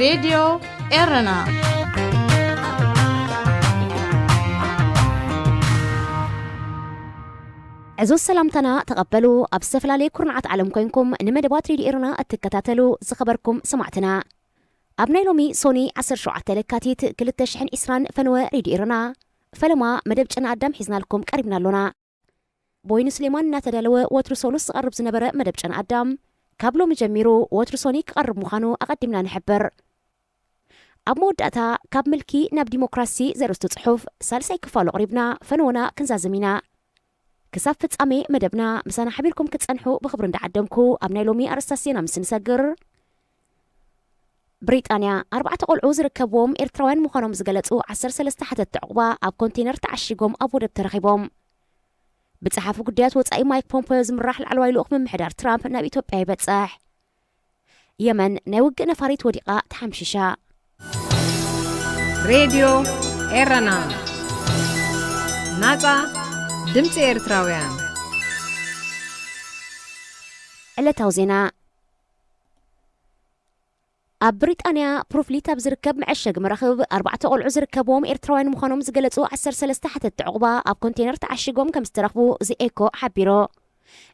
ሬድዮ ኤረና። ዕዙዝ ሰላምታና ተቐበሉ። ኣብ ዝተፈላለየ ኩርናዓት ዓለም ኮይንኩም ንመደባት ሬድዮ ኤረና እትከታተሉ ዝኸበርኩም ሰማዕትና፣ ኣብ ናይ ሎሚ ሶኒ ዓሰርተ ሸውዓተ ለካቲት ክልተ ሽሕን ዕስራን ፈነወ ሬድዮ ኤረና ፈለማ መደብ ጨና ኣዳም ሒዝናልኩም ቀሪብና ኣሎና። ቦይኑ ስሌማን እናተዳለወ ወትሩ ሰሉስ ዝቐርብ ዝነበረ መደብ ጨና ኣዳም፣ ካብ ሎሚ ጀሚሩ ወትሩ ሶኒ ክቐርብ ምዃኑ ኣቐዲምና ንሕብር። ኣብ መወዳእታ፣ ካብ ምልኪ ናብ ዲሞክራሲ ዘርእስቱ ጽሑፍ ሳልሳይ ክፋሉ ኣቕሪብና ፈነወና ክንዛዝም ኢና። ክሳብ ፍጻሜ መደብና ምሳና ሓቢርኩም ክትጸንሑ ብኽብሪ እንዳዓደምኩ፣ ኣብ ናይ ሎሚ ኣርእስታት ዜና ምስ ንሰግር፣ ብሪጣንያ፣ ኣርባዕተ ቆልዑ ዝርከብዎም ኤርትራውያን ምዃኖም ዝገለጹ ዓሰርተ ሰለስተ ሓተትቲ ዑቕባ ኣብ ኮንቴነር ተዓሺጎም ኣብ ወደብ ተረኺቦም። ብጸሓፊ ጉዳያት ወጻኢ ማይክ ፖምፖዮ ዝምራሕ ላዕለዋይ ልኡኽ ምምሕዳር ትራምፕ ናብ ኢትዮጵያ ይበጽሕ። የመን፣ ናይ ውግእ ነፋሪት ወዲቓ ተሓምሺሻ። ሬድዮ ኤረና፣ ናጻ ድምጺ ኤርትራውያን። ዕለታዊ ዜና። ኣብ ብሪጣንያ ፕሩፍሊት ኣብ ዝርከብ መዐሸጊ መራኽብ ኣርባዕተ ቆልዑ ዝርከብዎም ኤርትራውያን ምዃኖም ዝገለጹ ዓሰርተ ሰለስተ ሓተትቲ ዑቕባ ኣብ ኮንቴነር ተዓሺጎም ከም ዝተረኽቡ The Echo ሓቢሩ።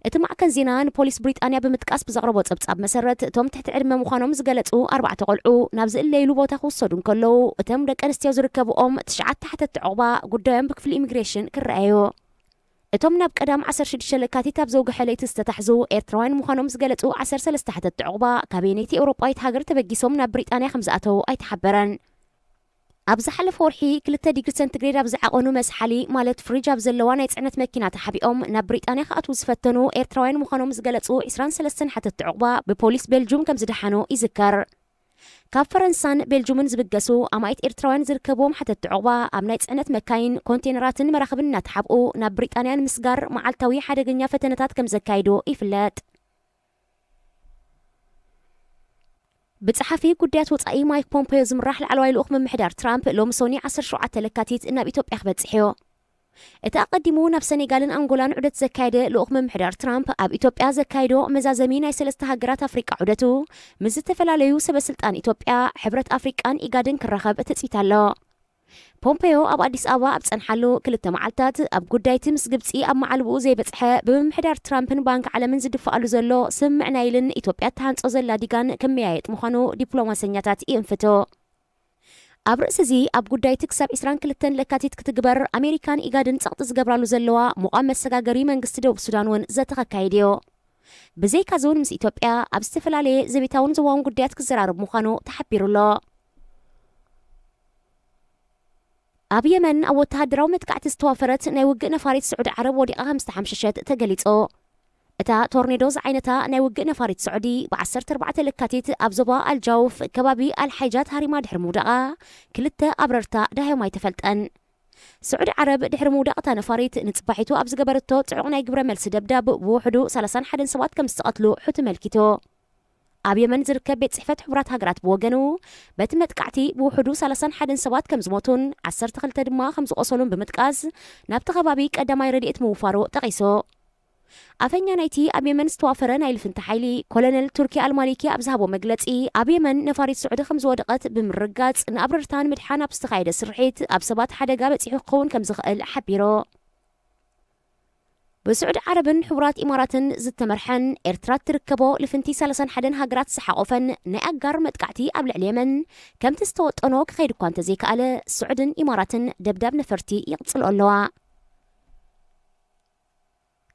እቲ ማዕከን ዜና ንፖሊስ ብሪጣንያ ብምጥቃስ ብዘቕረቦ ጸብጻብ መሰረት፣ እቶም ትሕቲ ዕድመ ምዃኖም ዝገለጹ ኣርባዕተ ቆልዑ ናብ ዝእለይሉ ቦታ ክውሰዱ እንከለዉ፣ እቶም ደቂ ኣንስትዮ ዝርከብኦም ትሽዓተ ሓተትቲ ዑቕባ ጉዳዮም ብክፍሊ ኢሚግሬሽን ክረኣዩ። እቶም ናብ ቀዳም ዓሰርተ ሽዱሽተ ለካቲት ኣብ ዘውግሐ ለይቲ ዝተታሕዙ ኤርትራውያን ምዃኖም ዝገለጹ ዓሰርተ ሰለስተ ሓተትቲ ዑቕባ፣ ካበየነይቲ ኤውሮጳዊት ሃገር ተበጊሶም ናብ ብሪጣንያ ከም ዝኣተዉ ኣይተሓበረን። ኣብ ዝሓለፈ ወርሒ ክልተ ዲግሪ ሰንቲግሬድ ኣብ ዝዓቐኑ መዝሓሊ፣ ማለት ፍሪጅ ኣብ ዘለዋ ናይ ጽዕነት መኪና ተሓቢኦም ናብ ብሪጣንያ ክኣትዉ ዝፈተኑ ኤርትራውያን ምዃኖም ዝገለጹ ዕስራን ሰለስተን ሓተትቲ ዑቕባ ብፖሊስ ቤልጁም ከም ዝደሓኑ ይዝከር። ካብ ፈረንሳን ቤልጁምን ዝብገሱ ኣማኢት ኤርትራውያን ዝርከብዎም ሓተትቲ ዑቕባ፣ ኣብ ናይ ጽዕነት መካይን፣ ኮንቴነራትን መራኽብን እናተሓብኡ ናብ ብሪጣንያ ንምስጋር መዓልታዊ ሓደገኛ ፈተነታት ከም ዘካይዱ ይፍለጥ። ብጸሓፊ ጉዳያት ወጻኢ ማይክ ፖምፖዮ ዝምራሕ ላዕለዋይ ልኡኽ ምምሕዳር ትራምፕ ሎሚ ሶኒ ዓሰርተ ሸውዓተ ለካቲት ናብ ኢትዮጵያ ክበጽሕ እዩ። እቲ ኣቐዲሙ ናብ ሰኔጋልን ኣንጎላን ዑደት ዘካየደ ልኡኽ ምምሕዳር ትራምፕ፣ ኣብ ኢትዮጵያ ዘካየዶ መዛዘሚ ናይ ሰለስተ ሃገራት ኣፍሪቃ ዑደቱ፣ ምስ ዝተፈላለዩ ሰበ ስልጣን ኢትዮጵያ፣ ሕብረት ኣፍሪቃን ኢጋድን ክራኸብ ትጽቢት ኣሎ። ፖምፔዮ ኣብ ኣዲስ ኣበባ ኣብ ጸንሓሉ ክልተ መዓልታት፣ ኣብ ጉዳይቲ ምስ ግብጺ ኣብ መዓልብኡ ዘይበጽሐ፣ ብምምሕዳር ትራምፕን ባንክ ዓለምን ዝድፍኣሉ ዘሎ ስምምዕ ናይልን ኢትዮጵያ እትሃንጾ ዘላ ዲጋን ክመያየጥ ምዃኑ ዲፕሎማሰኛታት ይእንፍቱ። ኣብ ርእሲ እዚ፣ ኣብ ጉዳይቲ ክሳብ ዕስራን ክልተን ለካቲት ክትግበር ኣሜሪካን ኢጋድን ጸቕጢ ዝገብራሉ ዘለዋ ምቋም መሰጋገሪ መንግስቲ ደቡብ ሱዳን እውን ዘተ ከካይድ እዩ። ብዘይካዚ እውን ምስ ኢትዮጵያ ኣብ ዝተፈላለየ ዘቤታውን ዞባውን ጉዳያት ክዘራረብ ምዃኑ ተሓቢሩ ኣሎ። ኣብ የመን ኣብ ወተሃደራዊ መጥቃዕቲ ዝተዋፈረት ናይ ውግእ ነፋሪት ስዑዲ ዓረብ ወዲቓ ከም ዝተሓምሸሸት ተገሊጹ። እታ ቶርኔዶ ዝዓይነታ ናይ ውግእ ነፋሪት ስዑዲ ብ ዓሰርተ ኣርባዕተ ለካቲት ኣብ ዞባ ኣልጃውፍ ከባቢ ኣልሓይጃት ሃሪማ ድሕሪ ምውዳቓ፣ ክልተ ኣብረርታ ደሃዮም ኣይተፈልጠን። ስዑዲ ዓረብ ድሕሪ ምውዳቕ እታ ነፋሪት ንጽባሒቱ ኣብ ዝገበረቶ ጽዑቕ ናይ ግብረ መልሲ ደብዳብ ብውሕዱ ሰላሳን ሓደን ሰባት ከም ዝተቐትሉ ሑቲ መልኪቱ። ኣብ የመን ዝርከብ ቤት ጽሕፈት ሕቡራት ሃገራት ብወገኑ፣ በቲ መጥቃዕቲ ብውሕዱ ሰላሳን ሓደን ሰባት ከም ዝሞቱን ዓሰርተ ክልተ ድማ ከም ዝቖሰሉን ብምጥቃስ፣ ናብቲ ከባቢ ቀዳማይ ረድኤት ምውፋሩ ጠቒሱ። ኣፈኛ ናይቲ ኣብ የመን ዝተዋፈረ ናይ ልፍንቲ ሓይሊ፣ ኮሎኔል ቱርኪ ኣልማሊኪ ኣብ ዝሃቦ መግለጺ፣ ኣብ የመን ነፋሪት ስዑዲ ከም ዝወደቐት ብምርጋጽ፣ ንኣብረርታ ንምድሓን ኣብ ዝተኻየደ ስርሒት ኣብ ሰባት ሓደጋ በጺሑ ክኸውን ከም ዝኽእል ሓቢሩ። ብስዑዲ ዓረብን ሕቡራት ኢማራትን ዝተመርሐን ኤርትራ እትርከቦ ልፍንቲ ሰላሳን ሓደን ሃገራት ዝሓቖፈን ናይ ኣጋር መጥቃዕቲ ኣብ ልዕሊ የመን ከምቲ ዝተወጠኖ ክኸይድ እኳ እንተዘይከኣለ፣ ስዑድን ኢማራትን ደብዳብ ነፈርቲ ይቕጽልኦ ኣለዋ።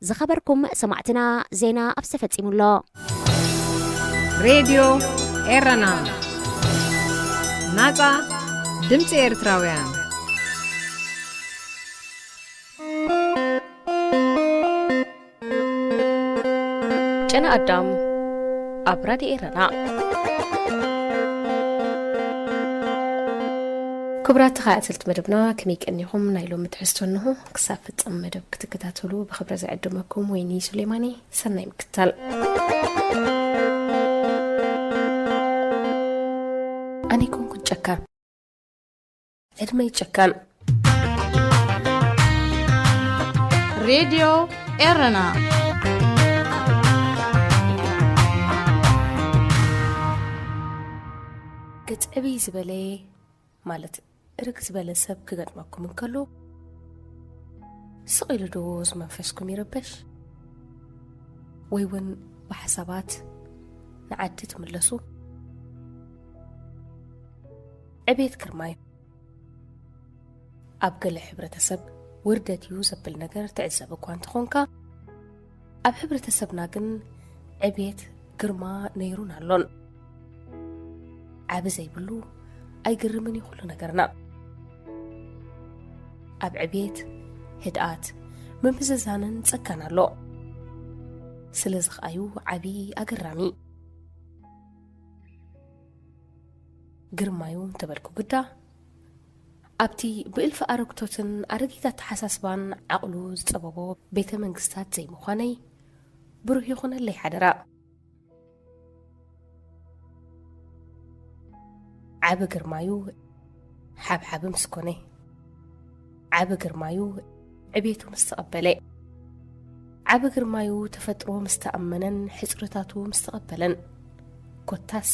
ዝኸበርኩም ሰማዕትና፣ ዜና ኣብዚ ተፈጺሙ ኣሎ። ሬድዮ ኤረና፣ ናጻ ድምጺ ኤርትራውያን። ጨና ኣዳም ኣብ ራድዮ ኤረና። ክቡራት ተኸታተልቲ መደብና፣ ከመይ ቀኒኹም? ናይ ሎሚ ትሕዝቶ እንሆ። ክሳብ ፍጻመ መደብ ክትከታተሉ ብኽብሪ ዝዕድመኩም ወይኒ ሱሌማኒ። ሰናይ ምክትታል። ኣነ ኣይኮንኩን ጨካን። ዕድመይ ጨካን። ሬድዮ ኤረና። ጽዕብይ ዝበለ፣ ማለት ርግ ዝበለ ሰብ ክገጥመኩም እንከሎ፣ ስቕ ኢሉ ዶ እዚ መንፈስኩም ይረበሽ? ወይ እውን ብሓሳባት ንዓዲ ትምለሱ? ዕቤት ግርማይ። ኣብ ገለ ሕብረተሰብ ውርደት እዩ ዘብል ነገር ትዕዘብ እኳ እንተኾንካ፣ ኣብ ሕብረተሰብና ግን ዕቤት ግርማ ነይሩን ኣሎን። ዓቢ ዘይብሉ ኣይግርምን እዩ ኩሉ ነገርና። ኣብ ዕቤት ህድኣት፣ ምምዝዛንን ጸጋን ኣሎ። ስለዚ ኸኣዩ ዓቢ ኣገራሚ። ግርማዩ እንተበልኩ ግዳ፣ ኣብቲ ብእልፊ ኣረግቶትን ኣረጊት ኣተሓሳስባን ዓቕሉ ዝጸበቦ ቤተ መንግስታት ዘይምዃነይ ብሩህ ይኹነለይ ሓደራ። ዓቢ ግርማዩ ሓብሓቢ ምስ ኮነ፣ ዓቢ ግርማዩ ዕቤቱ ምስ ተቐበለ፣ ዓቢ ግርማዩ ተፈጥሮ ምስ ተኣመነን ሕጽረታቱ ምስ ተቐበለን፣ ኮታስ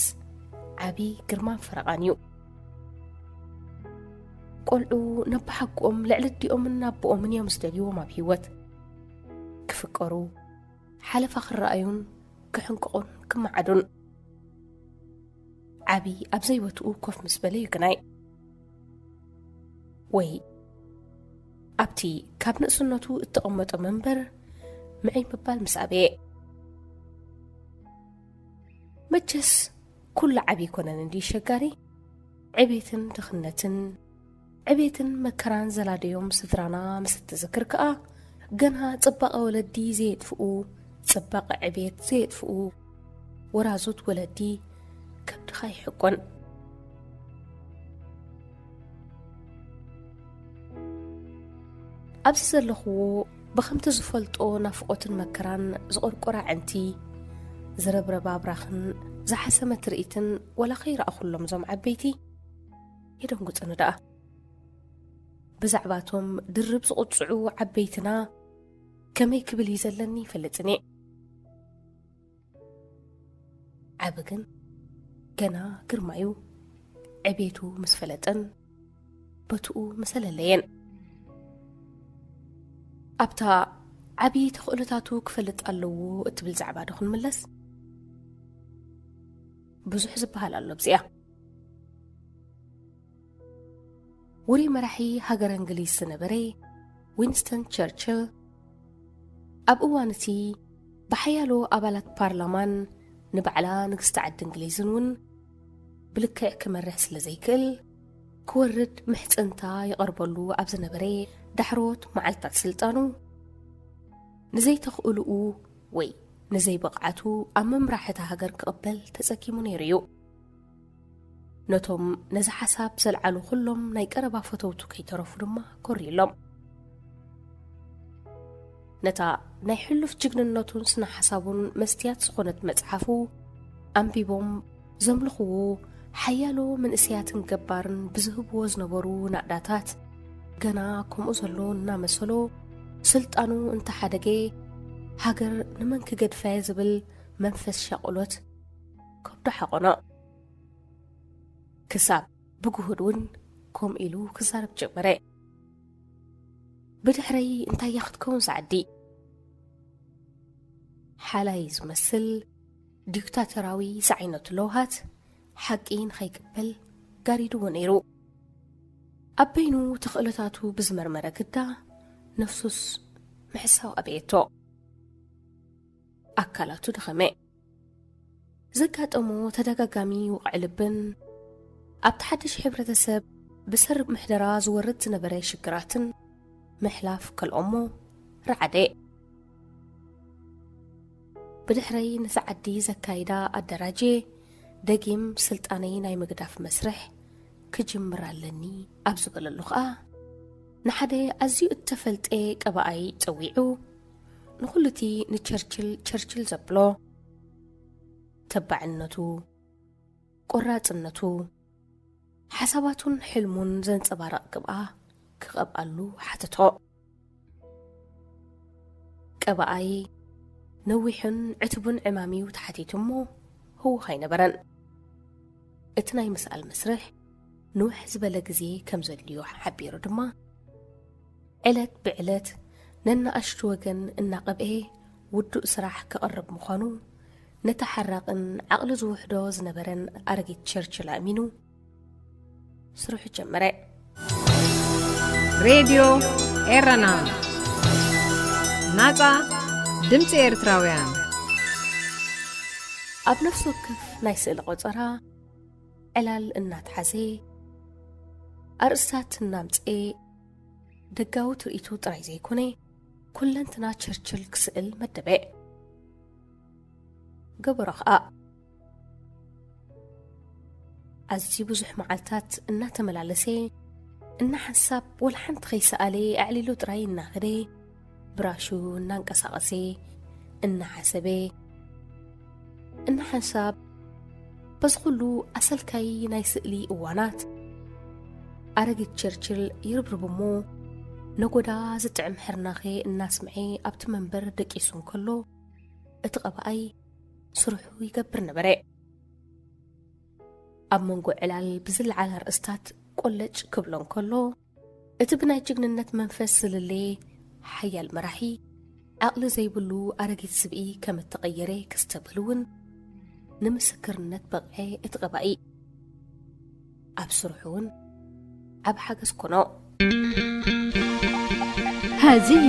ዓቢ ግርማን ፈረቓን እዩ። ቆልዑ ነብሓቆም ልዕሊ ኣዲኦምን ኣቦኦምን እዮም ዝደልይዎም ኣብ ህይወት። ክፍቀሩ፣ ሓለፋ ክረኣዩን ክሕንቅቑን ክመዓዱን። ዓቢ ኣብ ዘይቦትኡ ኮፍ ምስ በለ ይግናይ። ወይ ኣብቲ ካብ ንእስነቱ እተቐመጦ መንበር ምዕይ ምባል ምስ ኣበየ። መቸስ ኩሉ ዓቢ ኣይኮነን እንዲ ሸጋሪ። ዕቤትን ድኽነትን፣ ዕቤትን መከራን ዘላደዮም ስድራና ምስ እትዝክር ከኣ፣ ገና ጽባቐ ወለዲ ዘየጥፍኡ፣ ጽባቐ ዕቤት ዘየጥፍኡ ወራዙት ወለዲ ከብድኻ ይሕቆን። ኣብዚ ዘለኽዎ ብኸምቲ ዝፈልጦ ናፍቖትን መከራን ዝቖርቆራ ኣዕንቲ፣ ዝረብረባ ኣብራኽን ዝሓሰመ ትርኢትን ዋላ ከይረኣኹሎም እዞም ዓበይቲ፣ የደንጉጽኒ ደኣ። ብዛዕባቶም ድርብ ዝቕጽዑ ዓበይትና ከመይ ክብል እዩ ዘለኒ ይፈልጥን እየ። ዓቢ ግን ገና ግርማዩ ዕቤቱ ምስ ፈለጠን በትኡ ምስ ኣለለየን። ኣብታ ዓቢ ተኽእሎታቱ ክፈልጥ ኣለዎ እትብል ዛዕባ ዶ ክንምለስ? ብዙሕ ዝበሃል ኣሎ ኣብዚኣ። ውሩይ መራሒ ሃገረ እንግሊዝ ዝነበረ ዊንስተን ቸርችል፣ ኣብ እዋን እቲ ብሓያሎ ኣባላት ፓርላማን ንባዕላ ንግስቲ ዓዲ እንግሊዝን እውን ብልክዕ ክመርሕ ስለ ዘይክእል፣ ክወርድ ምሕጽንታ ይቐርበሉ ኣብ ዝነበረ ዳሕሮት መዓልታት ስልጣኑ፣ ንዘይተኽእልኡ ወይ ንዘይብቕዓቱ ኣብ ምምራሕ እታ ሃገር ክቕበል ተጸጊሙ ነይሩ እዩ። ነቶም ነዚ ሓሳብ ዘልዓሉ ኩሎም ናይ ቀረባ ፈተውቱ ከይተረፉ ድማ ኮርዩሎም። ነታ ናይ ሕሉፍ ጅግንነቱን ስነ ሓሳቡን መስትያት ዝኾነት መጽሓፉ ኣንቢቦም ዘምልኽዎ ሓያሎ መንእሰያትን ገባርን ብዝህብዎ ዝነበሩ ናእዳታት፣ ገና ከምኡ ዘሎ እናመሰሎ፣ ስልጣኑ እንተሓደገ፣ ሃገር ንመን ክገድፋ እየ ዝብል መንፈስ ሻቕሎት ከብዱ ሓቖኖ። ክሳብ ብግሁድ እውን ከምኡ ኢሉ ክዛረብ ጀመረ። ብድሕረይ እንታይ እያ ክትከውን እዛ ዓዲ? ሓላይ ዝመስል ዲክታተራዊ ዝዓይነቱ ለውሃት ሓቂ ንኸይቅበል ጋሪድዎ ነይሩ። ኣብ በይኑ ተኽእሎታቱ ብዝመርመረ ግዳ፣ ነፍሱስ ምሕሳው ኣበየቶ። ኣካላቱ ደኸመ። ዘጋጠሞ ተደጋጋሚ ውቕዕ ልብን ኣብቲ ሓድሽ ሕብረተሰብ ብሰር ምሕደራ ዝወርድ ዝነበረ ሽግራትን ምሕላፍ ከልኦሞ ረዓደ። ብድሕረይ ነዛ ዓዲ ዘካይዳ ኣደራጅየ ደጊም ስልጣነይ ናይ ምግዳፍ መስርሕ ክጅምር ኣለኒ ኣብ ዝበለሉ ኸኣ፣ ንሓደ ኣዝዩ እተፈልጠ ቀባኣይ ጸዊዑ፣ ንኹሉ እቲ ንቸርችል ቸርችል ዘብሎ፣ ተባዕነቱ፣ ቆራጽነቱ፣ ሓሳባቱን ሕልሙን ዘንጸባርቕ ግብኣ ክቐብኣሉ ሓተቶ። ቀባኣይ ነዊሕን ዕቱብን ዕማም እዩ ተሓቲቱ እሞ ህዉኽ ኣይነበረን። እቲ ናይ ምስኣል መስርሕ ንውሕ ዝበለ ግዜ ከም ዘድልዮ ሓቢሩ ድማ፣ ዕለት ብዕለት ነናኣሽቱ ወገን እናቐብኤ ውዱእ ስራሕ ከቕርብ ምዃኑ፣ ነቲ ሓራቕን ዓቕሊ ዝውሕዶ ዝነበረን ኣረጊት ቸርችል ኣእሚኑ ስርሑ ጀመረ። ሬድዮ ኤረና፣ ናጻ ድምጺ ኤርትራውያን። ኣብ ነፍሲ ወከፍ ናይ ስእሊ ቆጸራ ዕላል እናተሓዘ፣ ኣርእስታት እናምጽኤ፣ ደጋዊ ትርኢቱ ጥራይ ዘይኮነ፣ ኩለንትና ቸርችል ክስእል መደበ። ገበሮ ኸኣ። ኣዝዩ ብዙሕ መዓልታት እናተመላለሰ፣ እናሓንሳብ ወላ ሓንቲ ከይሰኣለ ኣዕሊሉ ጥራይ እናኸደ፣ ብራሹ እናንቀሳቐሰ፣ እናሓሰበ፣ እናሓንሳብ፣ በዚ ኩሉ ኣሰልካይ ናይ ስእሊ እዋናት፣ ኣረጊት ቸርችል ይርብርብ እሞ፣ ነጎዳ ዝጥዕም ሕርናኸ እናስምዐ ኣብቲ መንበር ደቂሱ እንከሎ፣ እቲ ቀባኣይ ስርሑ ይገብር ነበረ። ኣብ መንጎ ዕላል ብዝለዓል ኣርእስታት ቆለጭ ክብሎ እንከሎ፣ እቲ ብናይ ጅግንነት መንፈስ ዝልለየ ሓያል መራሒ፣ ዓቕሊ ዘይብሉ ኣረጊት ስብኢ ከም እተቐየረ ከስተብህል እውን ንምስክርነት በቕዐ እቲ ቀባኢ። ኣብ ስርሑ እውን ዓብ ሓገዝ ኮኖ። هذه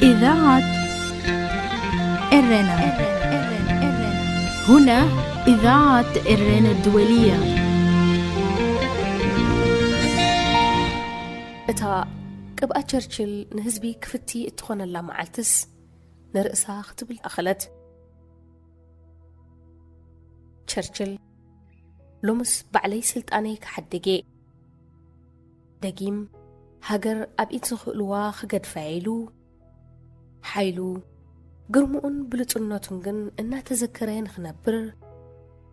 إذاعة إرنا. هنا إذاعة إرنا الدولية. እታ ቅብኣ ቸርችል ንህዝቢ ክፍቲ እትኾነላ መዓልትስ ንርእሳ ክትብል ኣኸለት። ቸርችል ሎምስ ባዕለይ ስልጣነይ ክሓድግ እየ። ደጊም ሃገር ኣብ ኢድ ዝኽእልዋ ክገድፋ ኢሉ፣ ሓይሉ፣ ግርምኡን ብሉጽነቱን ግን እናተዘከረ ንኽነብር፣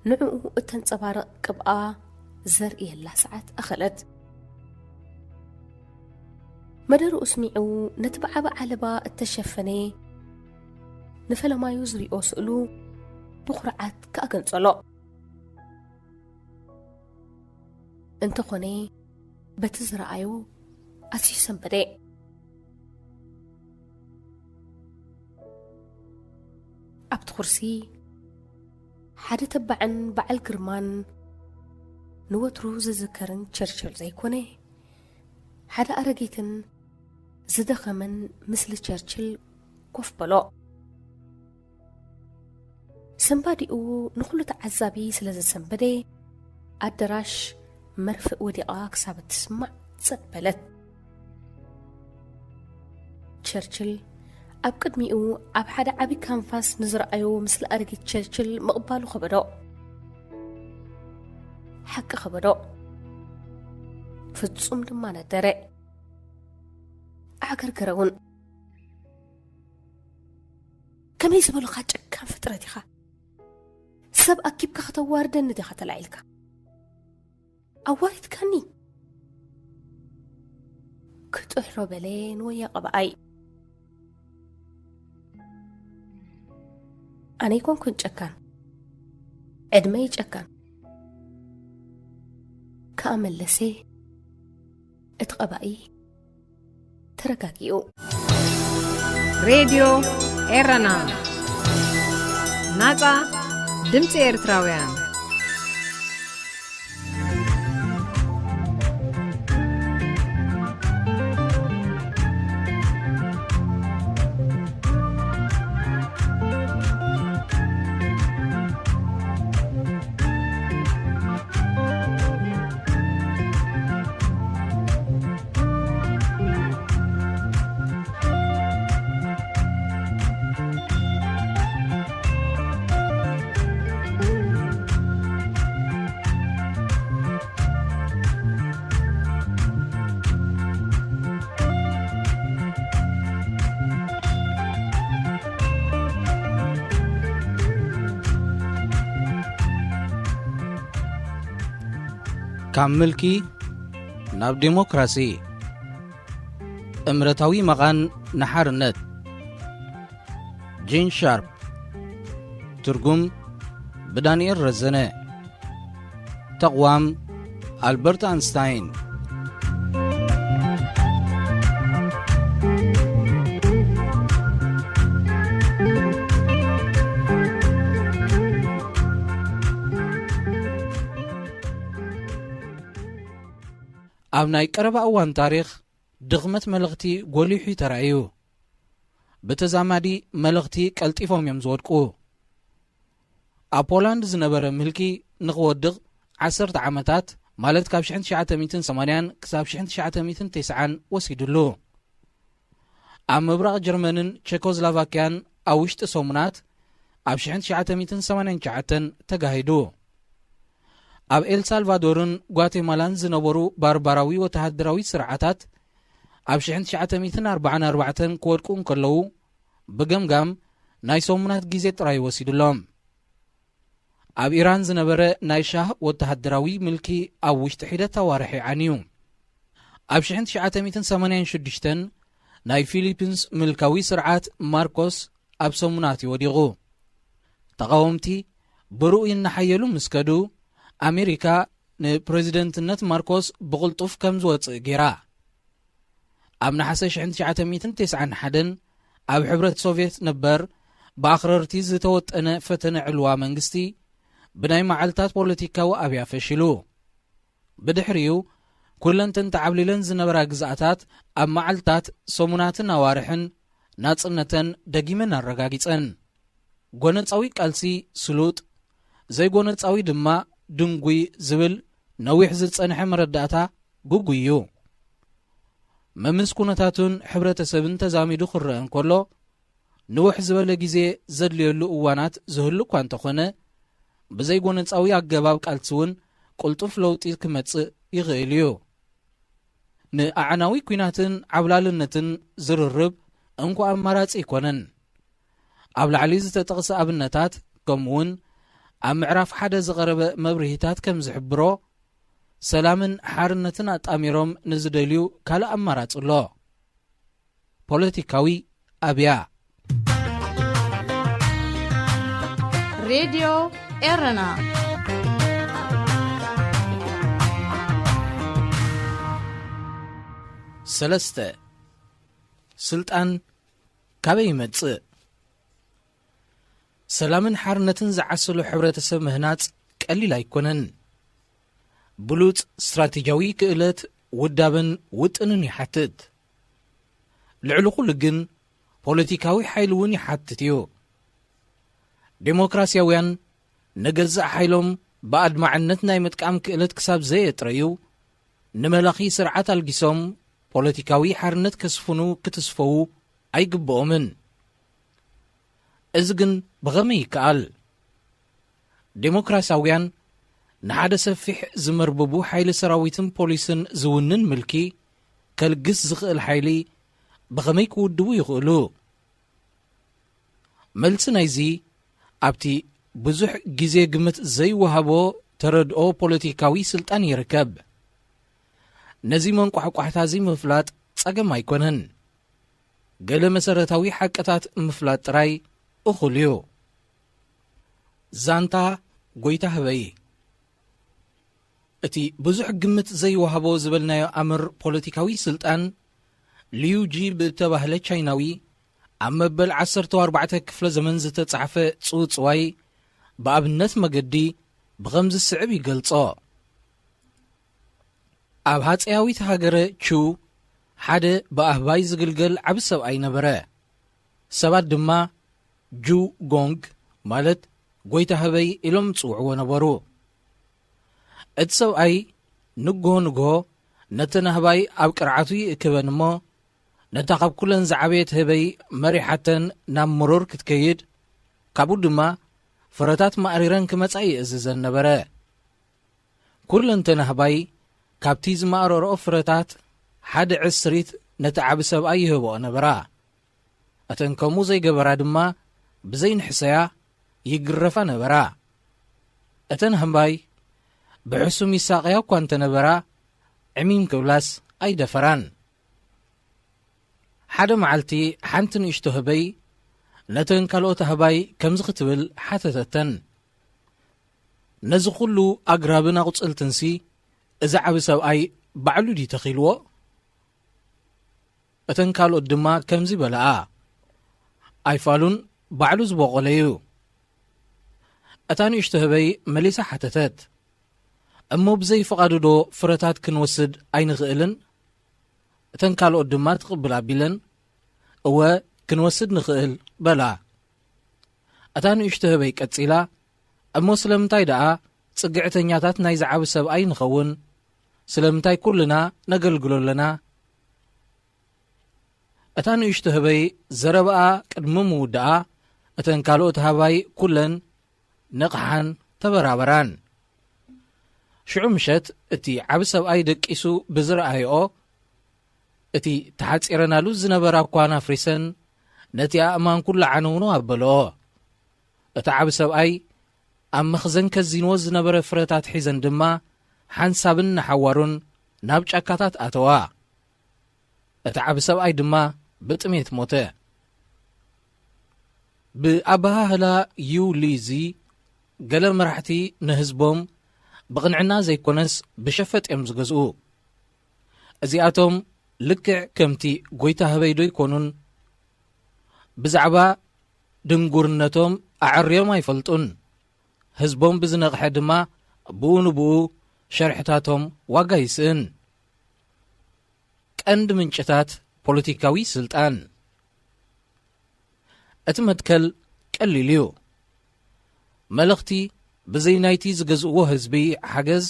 ንዕኡ እተንጸባርቕ ቅብኣ ዘርእየላ ሰዓት ኣኸለት። መደርኡ ስሚዑ ነቲ ብዓቢ ዓለባ እተሸፈነ ንፈለማዩ ዝሪኦ ስእሉ ብኹርዓት ከኣ ገንጸሎ። እንተኾነ በቲ ዝረኣዮ ኣዝዩ ሰንበደ። ኣብቲ ኩርሲ ሓደ ተባዕን በዓል ግርማን ንወትሩ ዝዝከርን ቸርችል ዘይኮነ፣ ሓደ ኣረጊትን ዝደኸመን ምስሊ ቸርችል ኮፍ በሎ። ሰንባዲኡ ንኹሉ ተዓዛቢ ስለ ዘሰንበደ፣ ኣደራሽ መርፍእ ወዲቓ ክሳብ እትስማዕ ጸጥ በለት። ቸርችል ኣብ ቅድሚኡ ኣብ ሓደ ዓቢ ካንቫስ ንዝረኣዮ ምስሊ ኣረጊት ቸርችል ምቕባሉ ከበዶ። ሓቂ ከበዶ። ፍጹም ድማ ነደረ። ኣዕገርገረ እውን። ከመይ ዝበሉኻ ጨካን ፍጥረት ኢኻ? ሰብ ኣኪብካ ከተዋርደኒ ዲኻ ተላዒልካ? ኣዋሪድካኒ። ክጥሕሮ በለ ንወያ ቀብኣይ። ኣነ ኣይኮንኩን ጨካን፣ ዕድመ እዩ ጨካን። ከኣ መለሰ እቲ ቀባኢ ተረጋጊኡ። ሬድዮ ኤረና፣ ናጻ ድምጺ ኤርትራውያን። ካብ ምልኪ ናብ ዴሞክራሲ፣ እምረታዊ መቓን ንሓርነት። ጂን ሻርፕ። ትርጉም ብዳንኤል ረዘነ። ተቕዋም ኣልበርት ኣንስታይን። ኣብ ናይ ቀረባ እዋን ታሪኽ ድኽመት መልእኽቲ ጎሊሑ እዩ ተራእዩ። ብተዛማዲ መልእኽቲ ቀልጢፎም እዮም ዝወድቁ። ኣብ ፖላንድ ዝነበረ ምልኪ ንኽወድቕ ዓሰርተ ዓመታት፣ ማለት ካብ ሽሕን ትሽዓተ ሚእትን ሰማንያን ክሳብ ሽሕን ትሽዓተ ሚእትን ተስዓን ወሲዱሉ። ኣብ ምብራቕ ጀርመንን ቸኮስላቫክያን ኣብ ውሽጢ ሰሙናት ኣብ ሽሕን ትሽዓተ ሚእትን ሰማንያን ትሽዓተን ተጋሂዱ። ኣብ ኤልሳልቫዶርን ጓቴማላን ዝነበሩ ባርባራዊ ወተሃደራዊ ስርዓታት ኣብ ሽሕን ትሽዓተ ሚእትን ኣርባዓን ኣርባዕተን ክወድቁ እንከለዉ፣ ብገምጋም ናይ ሰሙናት ግዜ ጥራይ ወሲዱሎም። ኣብ ኢራን ዝነበረ ናይ ሻህ ወተሃደራዊ ምልኪ ኣብ ውሽጢ ሒደት ኣዋርሕ ይዓንዩ። ኣብ ሽሕን ትሽዓተ ሚእትን ሰማንያን ሽዱሽተን ናይ ፊሊፒንስ ምልካዊ ስርዓት ማርኮስ ኣብ ሰሙናት እዩ ወዲቑ። ተቓወምቲ ብርኡይ እናሓየሉ ምስ ከዱ፣ ኣሜሪካ ንፕሬዚደንትነት ማርኮስ ብቕልጡፍ ከም ዝወጽእ ገይራ። ኣብ ነሓሰ ሽሕን ትሽዓተ ሚእትን ተስዓን ሓደን ኣብ ሕብረት ሶቭየት ነበር ብኣኽረርቲ ዝተወጠነ ፈተነ ዕልዋ መንግስቲ ብናይ መዓልታት ፖለቲካዊ ኣብያ ፈሺሉ። ብድሕሪኡ፣ ኩለንተን ተዓብሊለን ዝነበራ ግዝኣታት ኣብ መዓልታት፣ ሰሙናትን ኣዋርሕን ናጽነተን ደጊመን ኣረጋጊጸን። ጎነጻዊ ቃልሲ ስሉጥ፣ ዘይጎነጻዊ ድማ ድንጉይ ዝብል ነዊሕ ዝጸንሐ መረዳእታ ግጉይ እዩ። መምስ ኩነታቱን ሕብረተሰብን ተዛሚዱ ክረአ እንከሎ፣ ንውሕ ዝበለ ግዜ ዘድልየሉ እዋናት ዝህሉ እኳ እንተኾነ፣ ብዘይጎነጻዊ ኣገባብ ቃልሲ እውን ቅልጡፍ ለውጢ ክመጽእ ይኽእል እዩ። ንኣዕናዊ ኲናትን ዓብላልነትን ዝርርብ እንኮ ኣማራጺ ኣይኮነን። ኣብ ላዕሊ ዝተጠቕሰ ኣብነታት፣ ከምኡውን ኣብ ምዕራፍ ሓደ ዝቐረበ መብርሂታት ከም ዝሕብሮ፣ ሰላምን ሓርነትን ኣጣሚሮም ንዝደልዩ ካልእ ኣማራጺ ኣሎ። ፖለቲካዊ ኣብያ። ሬድዮ ኤረና። ሰለስተ፣ ስልጣን ካበይ ይመጽእ? ሰላምን ሓርነትን ዝዓሰሎ ሕብረተሰብ ምህናጽ ቀሊል ኣይኮነን። ብሉጽ ስትራቴጂያዊ ክእለት፣ ውዳበን ውጥንን ይሓትት። ልዕሊ ኩሉ ግን ፖለቲካዊ ሓይሊ እውን ይሓትት እዩ። ዴሞክራሲያውያን ንገዛእ ሓይሎም ብኣድማዕነት ናይ ምጥቃም ክእለት ክሳብ ዘየጥረዩ፣ ንመላኺ ስርዓት ኣልጊሶም ፖለቲካዊ ሓርነት ከስፍኑ ክትስፈዉ ኣይግብኦምን። እዚ ግን ብኸመይ ይከኣል? ዴሞክራሲያውያን ንሓደ ሰፊሕ ዝመርብቡ ሓይሊ ሰራዊትን ፖሊስን ዝውንን ምልኪ ከልግስ ዝኽእል ሓይሊ ብኸመይ ክውድቡ ይኽእሉ? መልሲ ናይዚ ኣብቲ ብዙሕ ግዜ ግምት ዘይወሃቦ ተረድኦ ፖለቲካዊ ስልጣን ይርከብ። ነዚ መንቋሕቋሕታ እዚ ምፍላጥ ጸገም ኣይኮነን። ገለ መሰረታዊ ሓቅታት ምፍላጥ ጥራይ እኹል እዩ። ዛንታ ጎይታ ህበይ። እቲ ብዙሕ ግምት ዘይወሃቦ ዝበልናዮ ኣምር ፖለቲካዊ ስልጣን፣ ሊዩ ጂ ብእተባህለ ቻይናዊ ኣብ መበል ዓሰርተ ኣርባዕተ ክፍለ ዘመን ዝተጻሕፈ ጽውጽዋይ ብኣብነት መገዲ ብኸምዚ ዝስዕብ ይገልጾ። ኣብ ሃጸያዊት ሃገረ ቹ ሓደ ብኣህባይ ዝግልገል ዓቢ ሰብኣይ ነበረ። ሰባት ድማ ጁ ጎንግ፣ ማለት ጎይታ ህበይ ኢሎም ዝጽውዕዎ ነበሩ። እቲ ሰብኣይ ንግሆ ንግሆ ነተን ኣህባይ ኣብ ቅርዓቱ ይእክበን እሞ፣ ነታ ካብ ኩለን ዝዓበየት ህበይ መሪሓተን ናብ መሮር ክትከይድ፣ ካብኡ ድማ ፍረታት ማእሪረን ክመጻ ይእዝዘን ነበረ። ኩለንተን ኣህባይ ካብቲ ዝማእረርኦ ፍረታት ሓደ ዕስሪት ነቲ ዓቢ ሰብኣይ ይህብኦ ነበራ። እተን ከምኡ ዘይገበራ ድማ ብዘይንሕሰያ ይግረፋ ነበራ። እተን ኣህባይ ብሕሱም ይሳቐያ እኳ እንተነበራ፣ ዕሚም ክብላስ ኣይደፈራን። ሓደ መዓልቲ ሓንቲ ንእሽቶ ህበይ ነተን ካልኦት ኣህባይ ከምዚ ክትብል ሓተተተን፣ ነዚ ኩሉ ኣግራብን ኣቑጽልትንሲ እዚ ዓቢ ሰብኣይ ባዕሉ ድዩ ተኺልዎ? እተን ካልኦት ድማ ከምዚ በላኣ፣ ኣይፋሉን፣ ባዕሉ ዝበቖለ እዩ። እታ ንእሽቶ ህበይ መሊሳ ሓተተት፣ እሞ ብዘይ ፍቓዱዶ ፍረታት ክንወስድ ኣይንኽእልን? እተን ካልኦት ድማ ትቕብል ኣቢለን፣ እወ፣ ክንወስድ ንኽእል በላ። እታ ንእሽቶ ህበይ ቀጺላ፣ እሞ ስለምንታይ ደኣ ጽግዕተኛታት ናይዚ ዓቢ ሰብኣይ ንኸውን? ስለምንታይ ኩልና ነገልግሎ ኣለና? እታ ንእሽቶ ህበይ ዘረባኣ ቅድሚ ምውዳኣ፣ እተን ካልኦት ኣህባይ ኩለን ነቕሓን ተበራበራን። ሽዑ ምሸት እቲ ዓቢ ሰብኣይ ደቂሱ ብዝረኣይኦ፣ እቲ ተሓጺረናሉ ዝነበራ እኳን ኣፍሪሰን ነቲ ኣእማን ኩሉ ዓነውነው ኣበልኦ። እቲ ዓቢ ሰብኣይ ኣብ መኽዘን ከዚንዎ ዝነበረ ፍረታት ሒዘን ድማ ሓንሳብን ንሓዋሩን ናብ ጫካታት ኣተዋ። እቲ ዓቢ ሰብኣይ ድማ ብጥሜት ሞተ። ብኣበሃህላ ዩ ሊዚ፣ ገለ መራሕቲ ንህዝቦም ብቕንዕና ዘይኮነስ ብሸፈጥ እዮም ዝገዝኡ። እዚኣቶም ልክዕ ከምቲ ጎይታ ህበይ ዶ ኣይኮኑን? ብዛዕባ ድንጉርነቶም ኣዐርዮም ኣይፈልጡን። ህዝቦም ብዝነቕሐ ድማ ብኡ ንብኡ ሸርሕታቶም ዋጋ ይስእን። ቀንዲ ምንጭታት ፖለቲካዊ ስልጣን። እቲ መትከል ቀሊል እዩ። መለኽቲ ብዘይ ናይቲ ዝገዝእዎ ህዝቢ ሓገዝ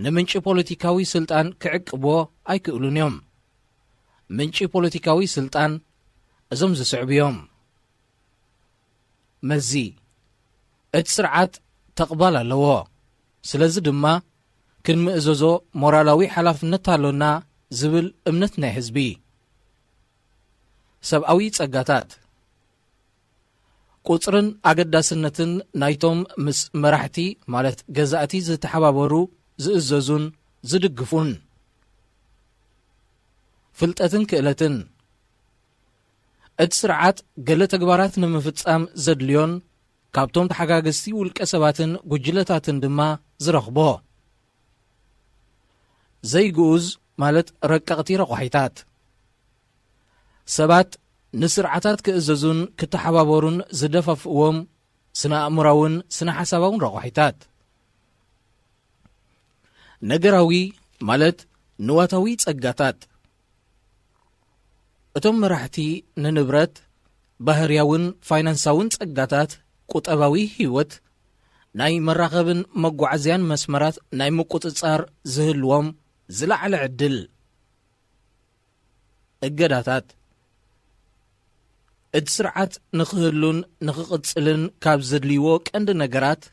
ንምንጪ ፖለቲካዊ ስልጣን ክዕቅብዎ ኣይክእሉን እዮም። ምንጪ ፖለቲካዊ ስልጣን እዞም ዝስዕቡ እዮም። መዚ፣ እቲ ስርዓት ተቕባል ኣለዎ። ስለዚ ድማ ክንምእዘዞ ሞራላዊ ሓላፍነት ኣሎና ዝብል እምነት ናይ ህዝቢ። ሰብኣዊ ጸጋታት። ቁጽርን ኣገዳስነትን ናይቶም ምስ መራሕቲ ማለት ገዛእቲ ዝተሓባበሩ፣ ዝእዘዙን ዝድግፉን። ፍልጠትን ክእለትን። እቲ ስርዓት ገለ ተግባራት ንምፍጻም ዘድልዮን ካብቶም ተሓጋገዝቲ ውልቀ ሰባትን ጉጅለታትን ድማ ዝረኽቦ። ዘይግኡዝ ማለት ረቀቕቲ ረቋሒታት። ሰባት ንስርዓታት ክእዘዙን ክተሓባበሩን ዝደፋፍእዎም ስነ ኣእምራውን ስነ ሓሳባውን ረቋሒታት። ነገራዊ ማለት ንዋታዊ ጸጋታት። እቶም መራሕቲ ንንብረት፣ ባህርያውን ፋይናንሳውን ጸጋታት፣ ቁጠባዊ ህይወት፣ ናይ መራኸብን መጓዓዝያን መስመራት ናይ ምቁጽጻር ዝህልዎም ዝለዓለ ዕድል። እገዳታት። እቲ ስርዓት ንኽህሉን ንኽቕጽልን ካብ ዘድልይዎ ቀንዲ ነገራት፣